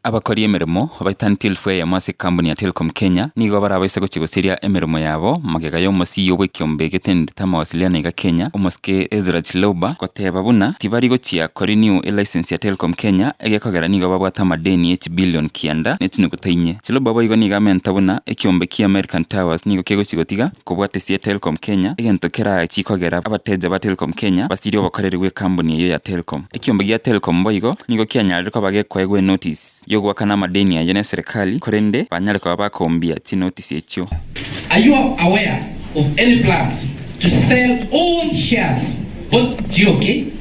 Abakori emeremo baitaneti 1,000 ase ekambuni ya Telcom Kenya nigo barabaise gochia gosiria emeremo yabo magega y'omosio bw'ekiombe getenenete amawasiliano iga Kenya, omosike Ezra Chiloba goteba buna tibari gochia korenew elicense ya Telcom Kenya egekogera nigo babwate amadeni ye chibillion kianda ne chinuguta inye. Chiloba boigo nigo amenta buna ekiombe kia American Towers nigo kegochia gotiga kobwatesia Telcom Kenya egento kerachi kogera abateja ba Telcom Kenya basirie obokoreri bw'ekambuni eyio ya Telcom. Ekiombe gia Telcom boigo nigo kianyarire koba gekoegwa enotice y'ogoakana amadeni ayio neserikali korende banyare koba bakombia chinotice echio. Are you aware of any plans to sell all shares both GOK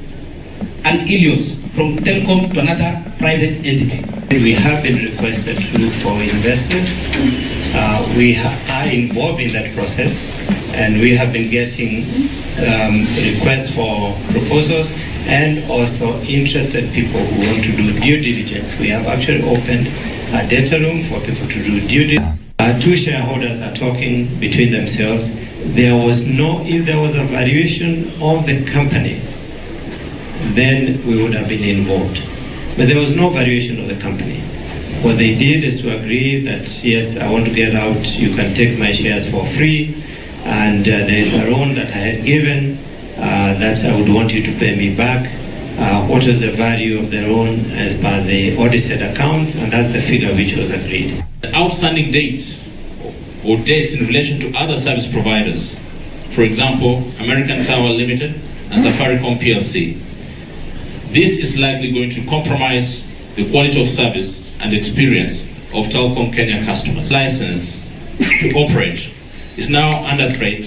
and Ilios from Telcom to another private entity? We have been requested to look for investors. We are involved in that process and we have been getting requests for proposals and also interested people who want to do due diligence. We have actually opened a data room for people to do due diligence. Two shareholders are talking between themselves. There was no, if there was a valuation of the company, then we would have been involved. But there was no valuation of the company. What they did is to agree that, yes, I want to get out, you can take my shares for free, and there is a loan that I had given that I would want you to pay me back. What is the value of the loan as per the audited accounts, and that's the figure which was agreed. The outstanding dates or debts in relation to other service providers, for example, American Tower Limited and Safaricom PLC. This is likely going to compromise the quality of service and experience of Telkom Kenya customers. License to operate is now under threat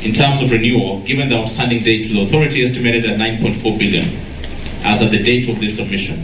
in terms of renewal, given the outstanding debt to the authority estimated at 9.4 billion as at the date of this submission.